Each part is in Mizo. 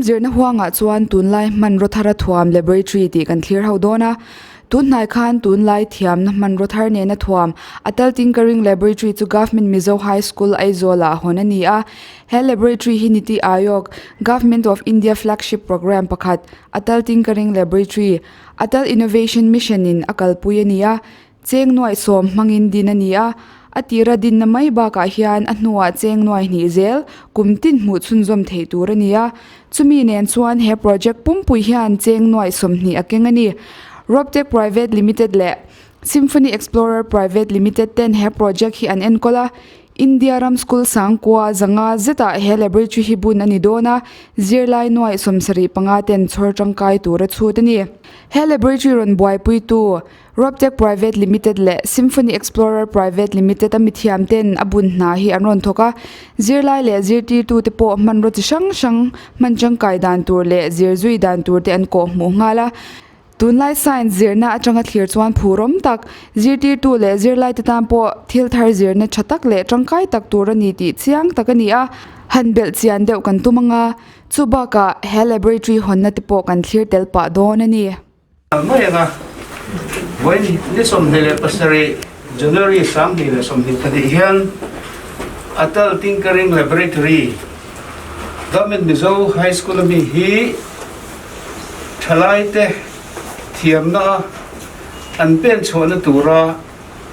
zirna huangah chuan tunlai hmanraw thara thuam laboratory tih kan thlir ho dawn a. Tunhnai khan tunlai thiamna hmanraw thar nena thuam Atal Tinkering Laboratory chu Government Mizo High School Aizawl ah hawn a ni a. He laboratory hi Niti Aayog, Government of India flagship programme pakhat Atal Tinkering Laboratory, Atal Innovation Mission in a kalpui a ni a. Cheng nuaih sawm hmangin din a ni a, a tira dinna mai bakah hian a hnuah cheng nuai hnih zel kum tin hmuh chhunzawm theih tur a ni a, chumi nen chuan he project pumpui hian cheng nuaih 20 a keng a ni. Robtech Private Limited leh Symphony Explorer Private Limited ten he project hi an enkawl a, India ram school sangkua zanga zetah he laboratory hi bun a ni dawn a, zirlai nuaih 75 ten chhawr tangkai tur a chhut a ni. He laboratory rawn buaipuitu Robtech Private Limited leh Symphony Explorer Private Limited a mithiam ten a bun hna hi an rawn thawk a, zirlai leh zirtirtu te pawh hmanraw chi hrang hrang hman tangkai dan tur leh zir zui dan tur te an kawh hmuh nghal a. Tunlai science zirna atanga thlir chuan phurawm tak, zirtirtu leh zirlai te tan pawh thil thar zirna tha tak leh tangkai tak tur a ni tih chiang tak a ni a, han belh chian deuh kan tum anga, chu bakah he laboratory hawnna te pawh kan thlir tel pah dawn a ni. Mai anga vawiin ni 27 January 2022 hian Atal Tinkering Laboratory Government Mizo High School ami hi thalaite thiamna a an pen chhuahna tura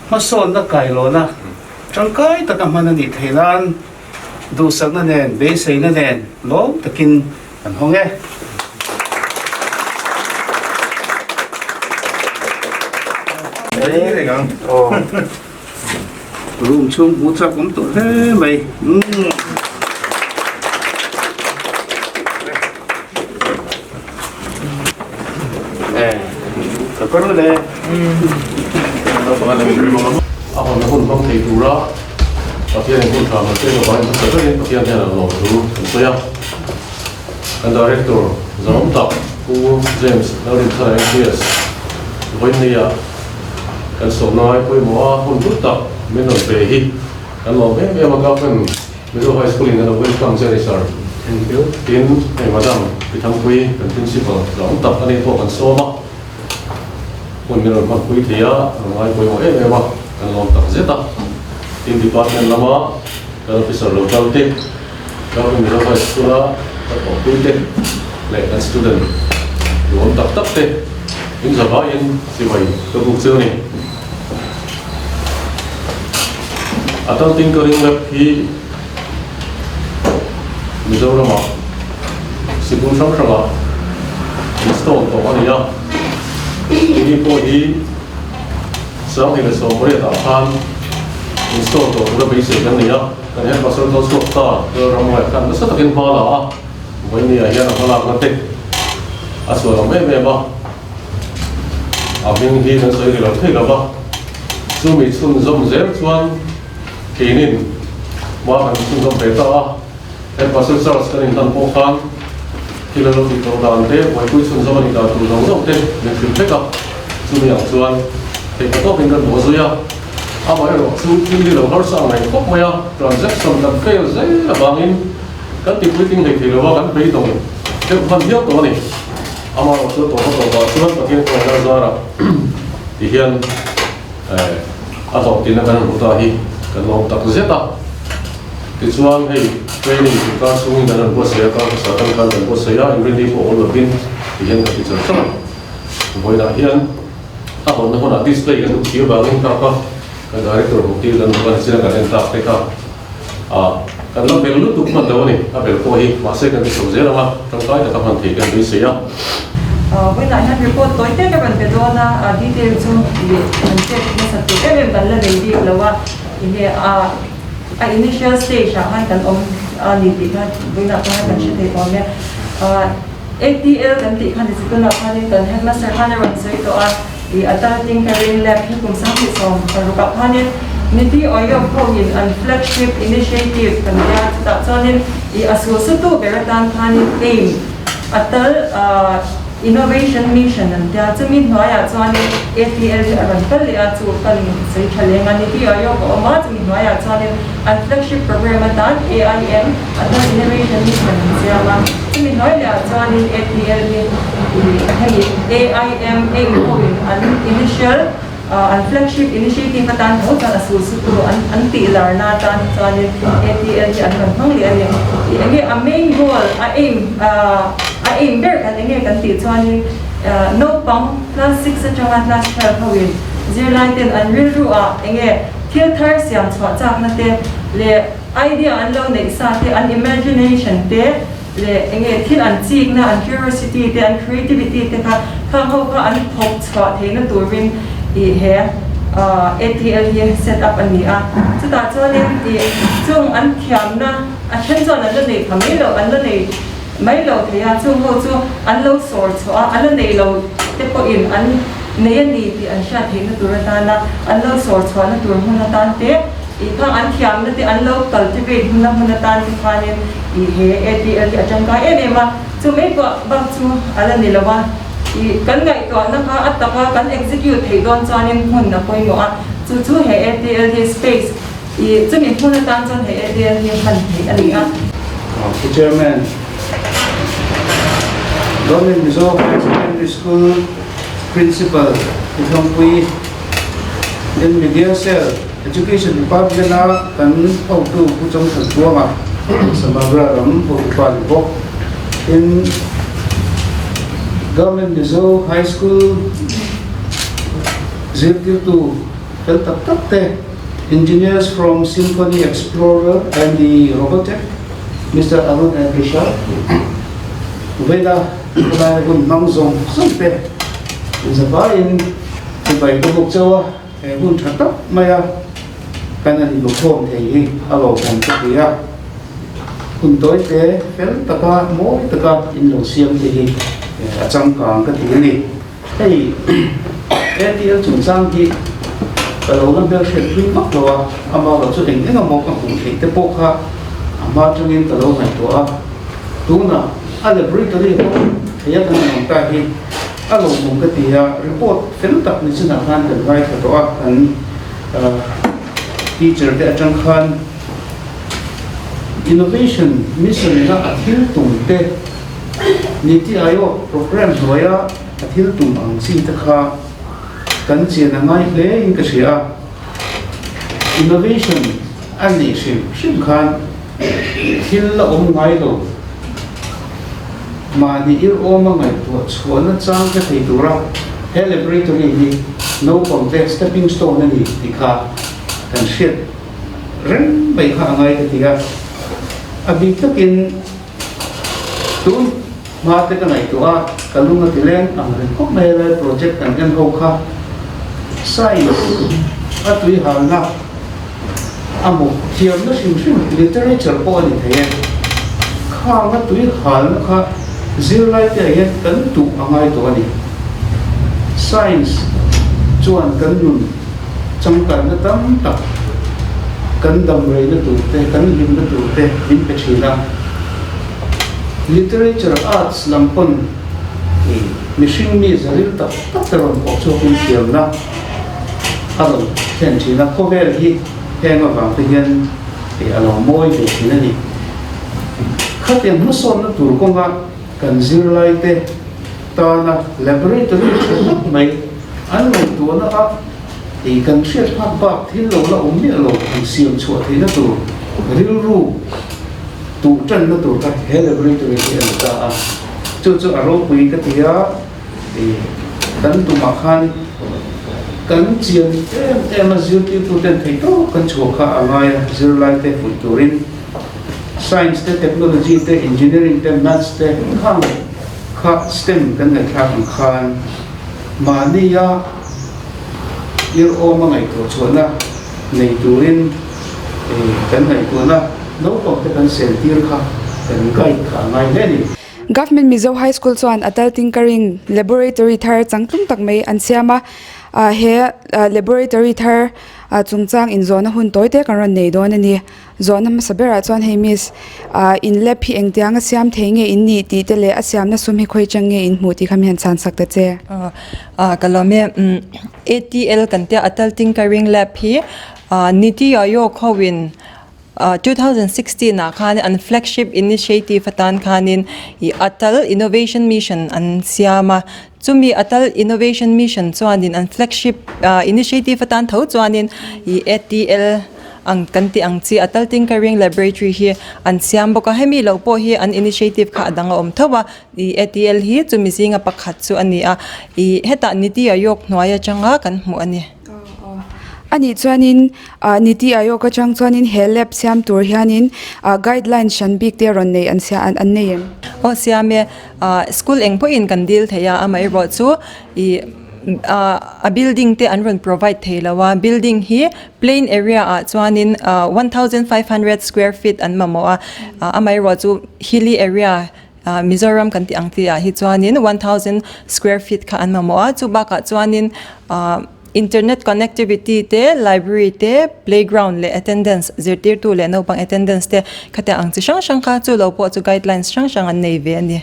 hmasawnna kailawna tangkai taka hman a nih theih nan duhsakna nen beiseina nen lawm takin Kan hawng e. Room chhung hmu chak awm tawh hle mai. Ka kawr le. A hawnna hun hmang thei tura Pathianin hun tha hman pek avangin hmasa berin Pathian hian a lawm thu kan sawi a. Kan Director zawng tak Pu James Lalrinthara MPS vawiinneia kan sawmna ngai pawimawh a hun hlu tak min rawn pe hi kan lawm em em a, Government Mizo High School in a lo welcome che a ni Sir. Thank you. Tin, hei Madam Pithangpui kan Principal zawng tak ani pawh kan sawm a, hun min rawn hmanpui thei a, rawn ngai pawimawh em em a, kan lawm tak zet a. Tin, Department lama kan officer lo kal te, Government Mizo High School a ka thawhpui te leh kan student duhawm tak tak te in zavaiin sipai ka buk cheu a ni. Atal Tinkering Lab hi Mizorama sikul hrang hrangah install tawh a ni a, hei pawh hi 2018 ah khan install tawh tura beisei kan nei a. Kan hian Pastor kal chhuak ta Lalram ngaih khan nasa takin hma la a, vawinia hian a hmalakna te a chhuah lo em em a, a hming hi kan sawi ri lo thei lo va, chumi chhunzawm zel chuan keinin hma kan chhunzawm ve ta a, he Pastor Charles kan inhlan pawh khan thil a lo tih tawh dan te, buaipui chhunzawm a nih dan tur zawng zawng te min hrilh vek a, chumi ang chuan theihpatawkin kan bawh zui a. Amaherawh chu thil hi lo harsa ang reng khawp mai a, transaction kan fail zel avangin kan ti puitling hlei thei lo a, kan beidawng deuh hman hial tawh a ni. Amaherawh chu tawpa tawpah chuan Pathian kawngna zarah ti hian a hlawhtlinna kan han hmu ta hi kan lawm tak zet a. Tichuan hei training inkar chhungin kan han buatsaih a, kar hmasa atang khan kan buatsaih a, inrinni pawh awm lovin ti hian ka ti char char a. Vawiinah hian A hawnna hmunah display kan duh si avangin kha kha kan director hmuh tir kan duh a, nichina kan en tak te kha ah kan la bel lutuk hman lo a ni, a bel pawh hi mahse kan ti chho zel ang a, tangkai taka hman thei kan beisei a. Vawiinah hian report tawi te ka rawn pe dawn a, a detail chu leh kan check nasa tur em em kan la nei bik lo a, enge a a initial stage ah khan kan awm a ni tih kha vawiinah pawh hian kan hre thei tawh nia. ATL kan tih khan Zikuna khanin kan headmaster khan a rawn sawi tawh a, ih Atal Tinkering Lab hi kum 2016 ah khanin Niti Aayog ho in an flagship initiative kan tia chutah chuanin ih a sulsutu ber atan khanin aim Atal ah. Innovation Mission an tia, chumi hnuaiah chuanin ATL hi a rawn kal leh a, chu kan sawi tha leng a, Niti Aayog a awm a, chumi hnuaiah chuanin an flagship program atan AIM, Atal Innovation Mission an siam a, chumi hnuai lehah chuanin ATL hi hemi AIM aim hoin an initial an flagship initiative atan tho chuan a sul sutu an an tih larna atan chuanin ATL hi an rawn hmang leh a ni. Ih enge a main goal a aim a aim ber kan enge kan tih chuanin naupang class six atanga class 12 hoin zirlai ten an rilru ah enge thil thar siam chhuah chakna te leh idea an lo neih sa te an imagination te leh enge thil an chikna an curiosity te an creativity te kha khang ho kha an thawk chhuah theihna turin ih he ATL hi set up a ni a. Chutah chuanin ih chung an thiamna a then chuan an la nei pha mai lo an la nei mai lo thei a, chung ho chu an lo sawr chhuah a, an la nei lo te pawhin an nei a ni tih an hriat theihna tur atana an lo sawr chhuahna tur hmun atan te ih khang an thiamna te an lo cultivate hmuna hmun atan te khanin ih he ATL hi a tangkai em em a, chu mai pawh bak chu a la ni lo a, ih kan ngaihtuahna kha a taka kan execute theih dawn chuanin hmun a pawimawh a, chu chu he ATL hi space ih chumi hmun atan chuan he ATL hi hman theih a ni a. Pu Chairman, Government Mizo Higher Secondary School Principal Pu Thangpui, then Media Cell, Education Department a kan hotu Pu Chawngthan Tluanga, Samagra ram hotu pa ni bawk. Tin, Government Mizo High School zirtirtu fel tak tak te, Engineers from Symphony Explorer and the Robotech, Mister Arun and Rishabh, Veda khawlai hun hmang zawng zawng te inzavaiin chibai ka buk chauh a. He hun tha tak maia kan an inbukhawm thei hi a lawmawm ka ti a, hun tawi te fel taka mawi taka in lo siam te hi a changkang ka ti a ni. Hei ATL chungchang hi ka lo la hmelhriat pui vak lo a, amah erawh chu eng eng emaw ka hmuh theih te pawh kha a hma atangin ka lo ngaihtuah a, tunah a laboratory pawh theia kan awm ta hi A lawmawm ka ti a, report fel tak ni chinah khan kan ngaithla tawh a, kan teacher te atang khan innovation mission ina a thil tum te Niti Aayog program hnuaia a thil tum ang chi te kha kan chian a ngai hle in ka hria a, innovation a nih hrim hrim khan thil la awm ngai lo. Mahni irhawma ngaihtuah chhuahna chang ka thei tura he laboratory hi naupang te stepping stone a ni tih kha kan hriat reng mai kha a ngai ka ti a. A bik takin tun hma te ka ngaihtuah a, ka lung a ti leng ang reng khawp mai a lai project kan en ho kha science a tui halna A maw thiamna hrim hrim literature pawh a ni thei e. Khang a tui halna kha zirlai te ah hian kan tuh a ngai tawh a ni. Science chuan kan nun changkanna tam tak, kan damreina tur te, kan hlimna tur te min pe thin a. Literature, arts lam pawn mihring mi zaril tak tak te rawn pawh chhuakin thiamna, a rawn thlen thin a, khawvel hi heng avang te hian a lo mawi ve thin a ni. Khatiang hmasawnna tur kawnga kan zirlai te tana laboratory tha tak mai an ngaihtuahna a ih kan hriat phak bak thil lo la awm miah lo han siam chhuah theihna tur rilru tuh tanna tur kha he laboratory hi a ni ta a, chu chu a ropui ka ti a. Kan tumah khan kan chian em em a, zirtirtuten thei tawk kan chhuah kha a ngai a, zirlaite fuih turin Science te, Technology te, Engineering te, Maths te khang kha STEM kan ngaihthlak ang khan mahnia irhawma ngaihtuah chhuahna nei turin kan ngaihtuahna naupangte kan sentir kha kan guide kha a ngai hle a ni. Government Mizo High School chuan Atal Tinkering Laboratory thar changtlung tak mai an siam a. Ah he laboratory thar ah chungchang inzawhna hun tawi te kan rawn nei dawn a ni. Zawhna hmasa berah chuan hei miss ah in lab hi engtiang a siam thei nge in nih tih te leh a siamna sum hi khawi chang nge in hmuh tih kha mi han chhan sak ta che. Ah ka lawm e umm ATL kan tia Atal Tinkering Lab hi ah Niti Aayog ho in ah 2016 ah khan an flagship initiative atan khanin ih Atal Innovation Mission an siam a chumi Atal Innovation Mission chuanin an flagship ah initiative atan tho chuanin ih ATL ang kan tih ang chi Atal Tinkering Laboratory hi an siam bawk a hemi loh pawh hi an initiative kha a dang a awm tho a ih ATL hi chumi zinga pakhat chu a ni a ih hetah Niti Aayog hnuai atanga kan hmuh a ni. A nih chuanin ah Niti Aayog atang chuanin he lab siam tur hianin ah guideline hran bik te rawn nei an an nei em? Aw siam e ah school eng pawhin kan dil thei a amaherawh chu ih ah a building te an rawn provide thei lo a building hi Plain area ah chuanin 1500 square feet an mamawh a, amaherawh chu hilly area Mizoram kan tih ang tih ah hi chuanin 1000 square feet kha an mamawh a, chu bakah chuanin internet connectivity te, library te, playground leh attendance zirtirtu leh naupang attendance te khatiang ang chi hrang hrang kha chu lo pawh chu guidelines hrang hrang an nei ve a ni.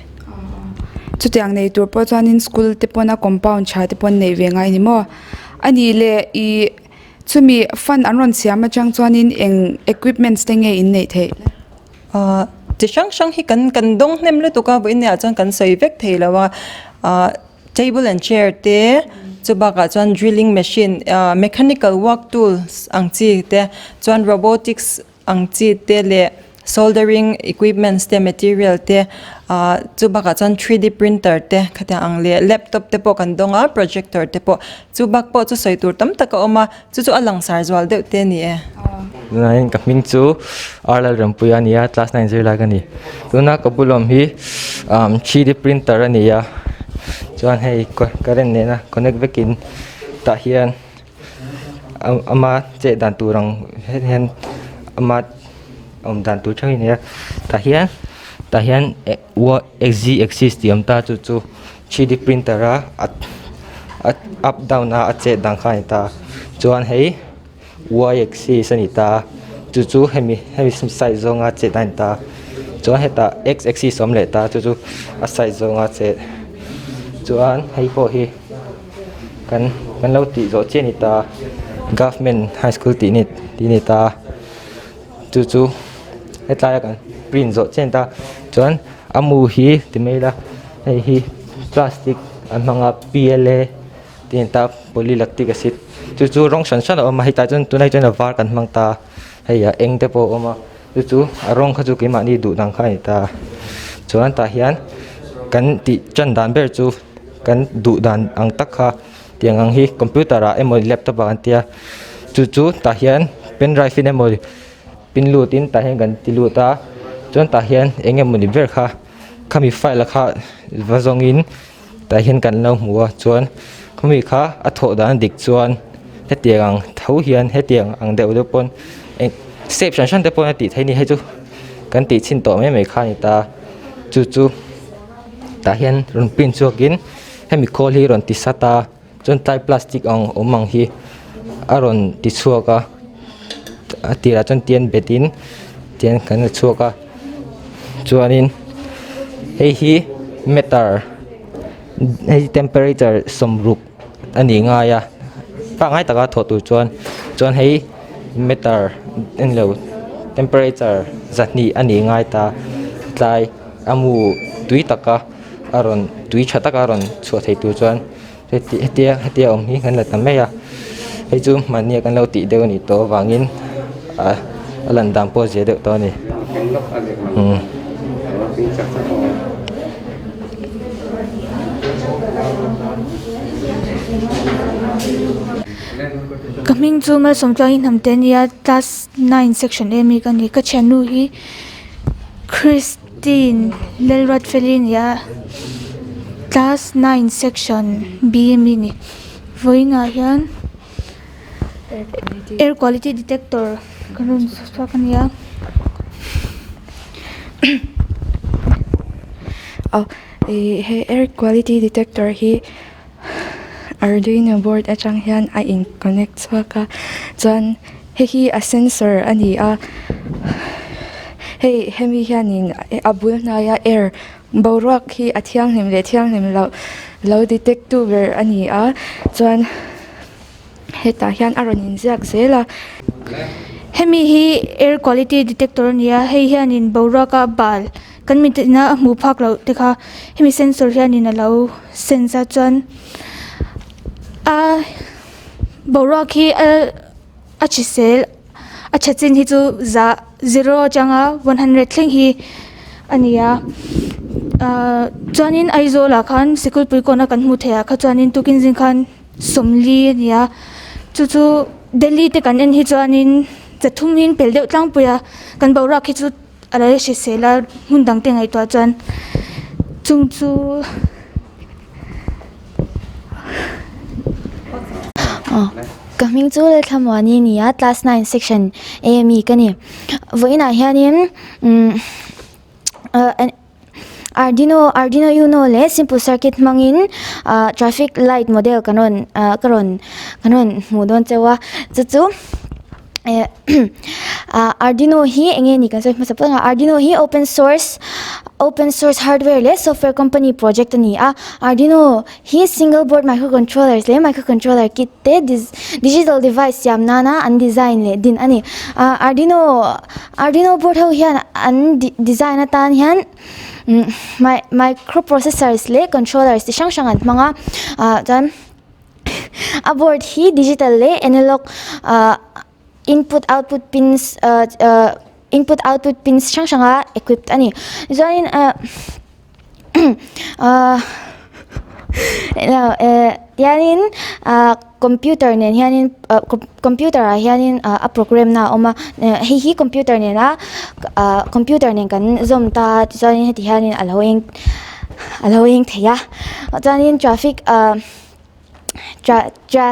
Chutiang nei tur pawh chuanin school te pawna compound tha te pawh an neih ve ngai a ni maw? A nih leh ih. Chumi fund an rawn siam atang chuanin eng equipments te nge in neih theih? Ahh chi hrang hrang hi kan kan dawng hnem lutuk a vawiin ah chuan kan sawi vek thei lo a ahh table and chair te chu bakah chuan drilling machine ahh mechanical work tools ang chi te chuan robotics ang chi te leh soldering equipments te material te ah chu bakah chuan 3D printer te khatiang ang leh laptop te pawh kan dawng a projector te pawh chu bak pawh chu sawi tur tam tak a awm a chu chu a langsar zual deuh te a ni e. Tunah ka hming chu R Lalrampuia a ni a class nine zirlai ka ni tuna ka bulawm hi 3D printer a ni a chuan hei current nena connect vekin tah hian. Ama chet dan tur ang hian ama awm dan tur theuh hi a ni a tah hian tah hian z axis tih a awm ta chu chu 3D printer a up down a a chet dan kha a ni ta chuan hei y axis a ni ta chu chu hemi hemi side zawnga chet a ni ta chuan hetah x axis a awm leh ta chu chu a side zawnga chet chuan hei pawh hi. Kan kan lo tih zawh chiah a ni ta government high school tih ni tih a ni ta chu chu hetlai a kan print zawh chiah a ni ta chuan a mu hi ti mai ila hei hi plastic an hmang a P L A tih a ni ta polylactic acid chu chu rawng hran hran a awm a hetah chuan tunah hi chuan a var kan hmang ta hei a eng te pawh a awm a chu chu a rawng kha chu keimahni duh dan kha a ni ta chuan tah hian kan tih tan dan ber chu. Kan duh dan ang tak kha tiang ang hi computer ah emaw laptop ah kan tia chu chu tah hian pen drive in emaw pin lut in tah hian kan ti lut a chuan tah hian eng emawni ber kha khami file kha va zawng in tah hian kan lo hmu a chuan khami kha a thawh dan dik chuan hetiang ang tho hian hetiang ang deuh deuh pawn eng step hran hran te pawn a tih theih a ni hei chu kan tih chhin tawh mai mai kha a ni ta chu chu. Tah hian rawn print chhuakin hemi khawl hi rawn ti sat a chuan tlai plastic ang awm ang hi a rawn ti chhuak a a tirah chuan tian bet in tian kan la chhuak a chuanin hei hi meter hei temperature sawmruk a ni ngai a pangngai taka thawh tur chuan chuan hei meter englo temperature zahnih a ni ngai ta tlai. A mu tui taka a rawn tui tha taka a rawn chhuah thei tur chuan heti hetia hetia awm hi kan la ta mai a hei chu mahnia kan lo tih deuh a nih tawh avangin ah a lan dan pawh a zia deuh tawh a ni umm. Ka hming chu Malsawmtluangin Hnamte a nia class nine section A mi ka ni ka thiannu hi. Christine Lalruatfeli a ni a class nine section B ami a ni vawiinah hian air quality detector kan rawn chhuak a ni a. Aw ih he air quality detector hi. Arduino board atang hian a in connect chhuak a chuan hei hi a sensor a ni a hei hemi hianin a bul hnaia air boruak hi a thianghlim leh thianghlim loh lo detect tu ber a ni a chuan hetah hian a rawn inziak zel a. Hemi hi air quality detector a ni a hei hianin boruaka bal kan mitin a hmuh phak loh te kha hemi sensor hianin a lo sense a chuan a boruak hi a a hrisel a tha chin hi chu za zero atanga 100 thleng hi a ni a ahh chuanin Aizawl ah khan sikul pui kawna kan hmuh theih ah kha chuanin tukin zing khan sawmli a ni a chu chu Delhi te kan en hi chuanin chathum hi an pel deuh tlangpui a kan boruak hi chu a lo hrisel a hmun dang te ngaihtuah chuan chung chu. Ka hming chu Lalthlamuani a ni a class 9 section A ami ka ni vawiinah hianin umm Arduino Arduino Uno leh simple circuit hmangin ah traffic light model kan rawn ah ka rawn kan rawn hmuh dawn chauh a chu chu eh ah Arduino hi eng nge ni kan sawi hmasa phawt ang a Arduino hi open source open source hardware leh software company project a ni a Arduino hi single board microcontrollers leh microcontroller kit te digital device siam nana an design leh din a ni ah Arduino Arduino board ho hian an design atan hian microprocessors leh controllers chi hrang hrang an hmang a ah chuan a board hi digital leh analog ah input output pins ah ah input output pins hrang hrang a equipped a ni chuanin ah ah tianin ah computer nen hianin ah computer ah hianin ah a program na a awm a hei hi computer nena ah computer nen kan zawm ta a tichuanin heti hianin a lo eng a lo eng thei a chuanin traffic ah tra tra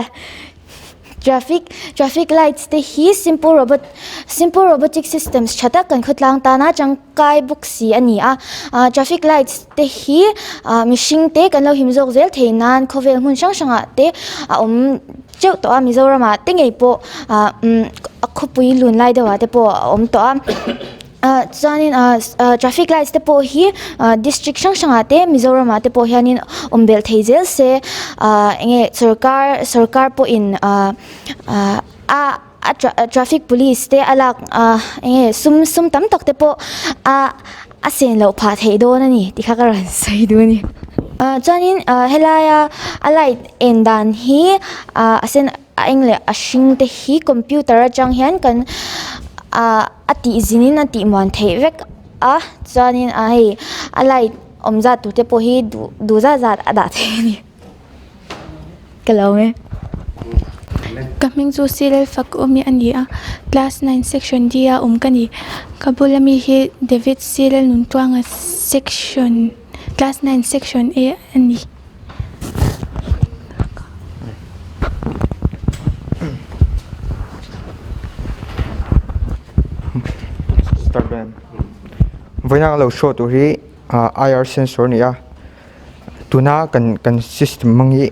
traffic traffic lights te hi simple robot simple robotic systems tha tak kan khawtlang tana tangkai bawk si a ni a ah traffic lights te hi ah mihring te kan lo him zawk zel thei nan khawvel hmun hrang hrangah te a awm teuh tawh a Mizoram ah te ngei pawh ah umm a khawpui lun lai deuh ah te pawh a awm tawh a. Ah chuanin ah ah traffic lights te pawh hi ah district hrang hrangah te Mizoram ah te pawh hianin awm belh thei zel se ah eng nge sawrkar sawrkar pawhin ah ah a a traffic police te a lak ah eng nge sum sum tam tak te pawh a a sen loh phah theih dawn a ni tih kha ka rawn sawi duh a ni. Ah chuanin ah helaia a light en dan hi ah a sen a eng leh a hring te hi computer atang hian kan ah a tih zinin a tih muan theih vek a chuanin a hei a light awm zat tur te pawh hi duh duh zat zat a dah theih a ni ka lo awm e. Ka hming chu Cyril Fakawmi a ni a class 9 section D a awm ka ni ka bula mi hi David Cyril Nuntuanga section class 9 section A a ni. Vawiina lo show tur hi IR sensor a ni a tuna kan kan system hmang hi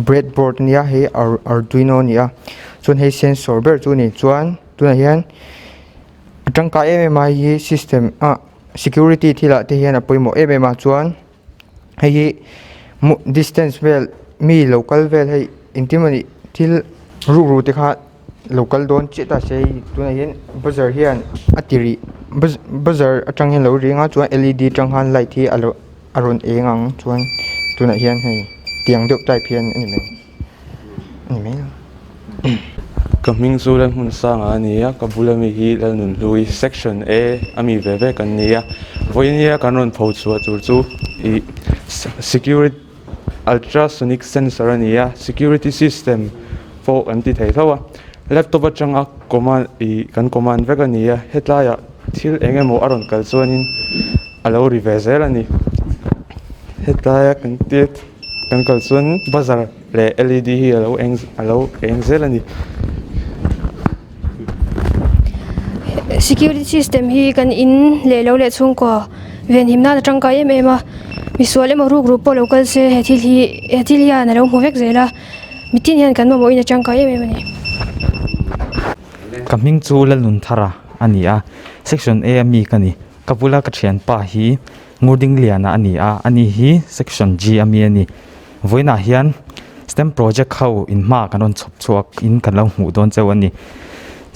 breadboard a nia hei arduino a ni a chuan hei sensor ber chu a ni chuan tunah hian a tangkai em em a hei hi system ah security thil ah te hian a pawimawh em em a chuan. Hei hi distance vel mi lo kal vel hei engtin emaw ni thil rukru te kha lo kal dawn chiah ta se hei tunah hian buzzer hian a ti rih buzzer atang hian a lo ring a chuan L E D atang khan light hi a lo a rawn eng ang chuan tunah hian hei tiang deuh type hian a ni mai a ni mai ang. Ka hming chu Lalhmunsanga a ni a, ka bula mi hi Lalnunhlui section A a mi ve ve kan ni a, vawinia kan rawn pho chhuah tur chu ih security ultrasonic sensor a ni a, security system pawh kan ti thei tho a, laptop atanga command ih kan command vek a ni a, hetlaiah thil eng emaw a rawn kal chuanin a lo ri ve zel a ni, hetlaia kan tit kan kal chuan bazar. Leh led hi a lo eng a lo eng zel a ni. Security system hi kan in leh lo leh chhungkaw venhim nan a tangkai em em a. Misual emaw rukru pawh lo kal se he thil hi he thil hian a lo hmu vek zel a mitin hian kan mamawhin a tangkai em em a ni. Ka hming chu Lalnunthara a ni a, Section A a mi ka ni. Ka bula ka thianpa hi Ngurdingliana a ni a, ani hi Section G a mi a ni. Vawiinah hian STEM project ho in hma kan rawn chhawp chhuak in kan lo hmuh dawn cheu a ni.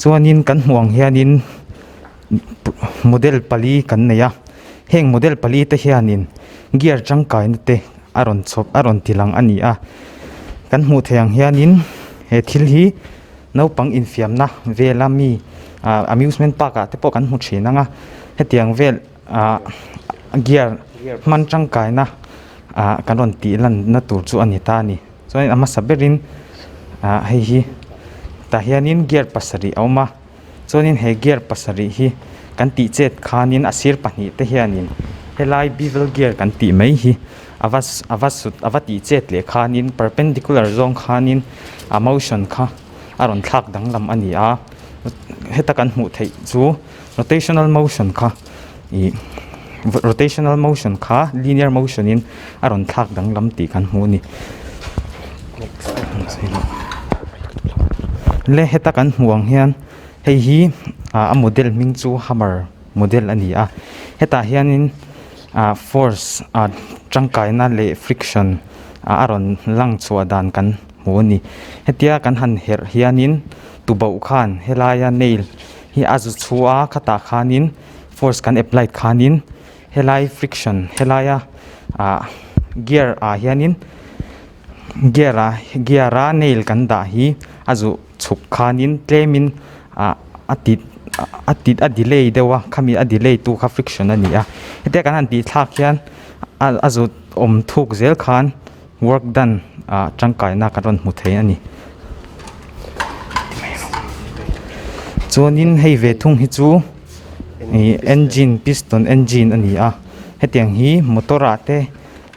Chuanin kan hmuh ang hianin model pali kan nei a, heng model pali te hianin gear tangkaina te a rawn chhawp a rawn ti lang a ni a. Kan hmuh theih ang hianin he thil hi naupang infiamna vela mi ah amusement park ah te pawh kan hmu thin ang a, hetiang vel ah gear hman tangkaina ah kan rawn tih lanna tur chu a ni ta a ni. Chuanin a hmasa berin ah hei hi tah hianin gear pasarih a awm a chuanin he gear pasarih hi kan tih chet khanin a sir pahnih te hianin helai bevel gear kan tih mai hi a va a va sut a va tih chet leh khanin perpendicular zawng khanin a motion kha a rawn thlak danglam a ni a heta kan hmuh theih chu rotational motion kha ih rotational motion kha linear motion in a rawn thlak danglam tih kan hmu a ni le heta kan hmuh ang hian hei hi ah a model hming chu hammer model a ni a hetah hianin ah force ah tangkaina leh friction ah a rawn lang chhuah dan kan hmu a ni hetia kan han herh hianin tubauh khan helaia nail hi a zu chhu a khatah khanin force kan apply khanin helai friction helaia ah gear ah hianin gear ah gear a nail kan dah hi a zu chhuk khanin tlemin ah a ti a ti a delay deuh a khami a delay tu kha friction a ni a hetia kan han tih thlak hian a a zut awm thuk zel khan work done ah tangkaina kan rawn hmu thei a ni. Chuanin hei ve thung hi chu ih engine piston engine a ni a hetiang hi motor ah te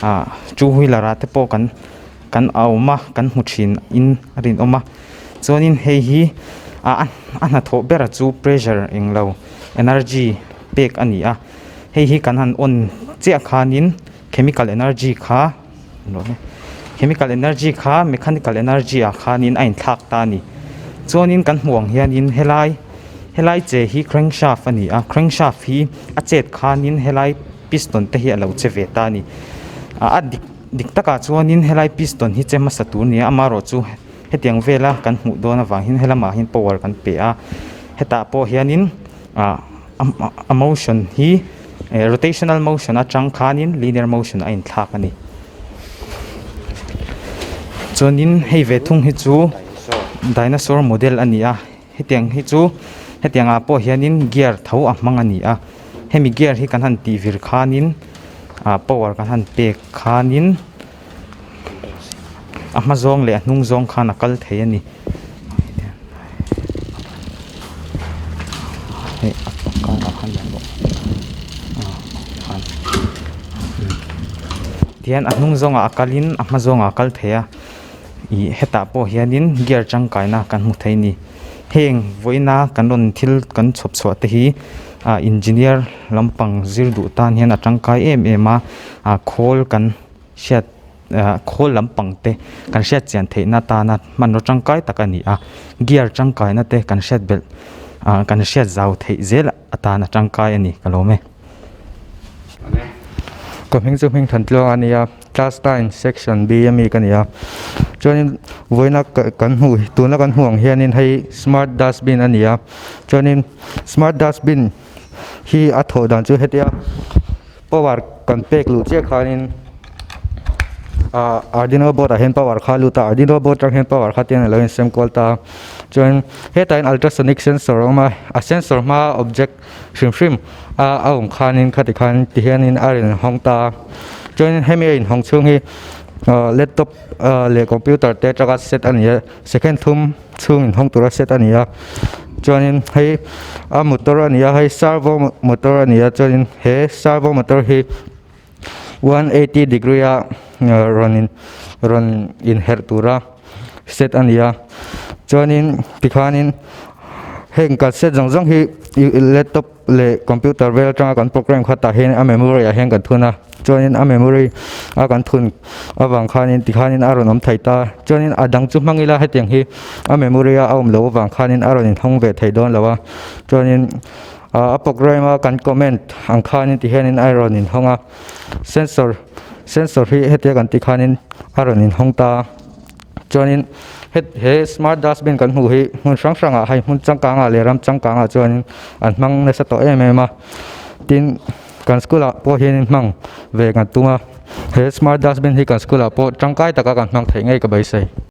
ah two wheeler ah te pawh kan kan a awm a kan hmu thin in a rinawm a chuanin hei hi ah a hnathawh ber chu pressure englo energy pek a ni a hei hi kan han on chiah khanin chemical energy kha chemical energy kha mechanical energy ah khanin a inthlak ta a ni chuanin kan hmuh ang hianin helai helai che hi crankshaft a ni a crankshaft hi a chet khanin helai piston te hi a lo che ve ta a ni ah a dik dik takah chuanin helai piston hi che hmasa tur a ni a amaherawhchu hetiang vela kan hmuh dawn avang hian helamah hian power kan pe a hetah pawh hianin ah a motion hi rotational motion atang khanin linear motion a inthlak a ni. Chuanin hei ve thung hi chu dinosaur model a ni a hetiang hi chu hetiang ah pawh hianin gear tho a hmang a ni a hemi gear hi kan han tih vir khanin ah power kan han pek khanin a hma zawng leh a hnung zawng khan a kal thei a ni. Tihian a hnung zawngah a kalin a hma zawngah a kal thei a ih hetah pawh hianin gear tangkaina kan hmu thei a ni heng vawiina kan rawn thil kan chhawp chhuah te hi ah engineer lampang zir duh tan hian a tangkai em em a ah khawl kan hriat ah khawl lampang te kan hriat chian theih na atana hmanraw tangkai tak a ni a gear tangkaina te kan hriat belh ah kan hriat zau theih zel atana tangkai a ni ka lawm e. Ka hming chu hming than tluang a nia class nine section B ami ka ni a chuanin vawiina kan hmuh tuna kan hmuh ang hianin hei smart dustbin a ni a chuanin smart dustbin hi a thawh dan chu hetia power kan pek luh chiah khanin ah arduino board ah hian power kha a lut a arduino board atang hian power kha tian alo insem kual ta a chuan hetah hian ultrasonic sensor a awm a a sensor hmaa object hrim hrim a a awm khanin khati khan ti hianin a rawn hawng ta a chuanin hemi a inhawng chhung hi ah laptop ah leh computer te atanga set a ni a second thum chhung inhawng tura set a ni a chuanin hei a motor a ni a hei servo motor a ni a chuanin he servo motor hi 180 degree a rawn in rawn inherh tura set a ni a chuanin tikhanin heng kan set zawng zawng hi laptop. leh computer vel atanga kan program kha tah hian a memory ah hian kan thun a chuanin a memory a kan thun avang khanin tikhanin a rawn awm thei ta chuanin a dang chu hmang ila hetiang hi a memory a a awm loh avang khanin a rawn inhawng ve thei dawn lo a chuanin ah a program a kan comment ang khanin tihianin a rawn inhawng a sensor sensor hi hetia kan tih khanin a rawn inhawng ta. Chuanin het he smart dustbin kan hmuh hi hmun hrang hrangah hei hmun changkangah leh ram changkangah chuanin an hmang nasa tawh em em a tin kan school ah pawh hianin hmang ve kan tum a he smart dustbin hi kan school ah pawh tangkai taka kan hmang theih ngei ka beisei.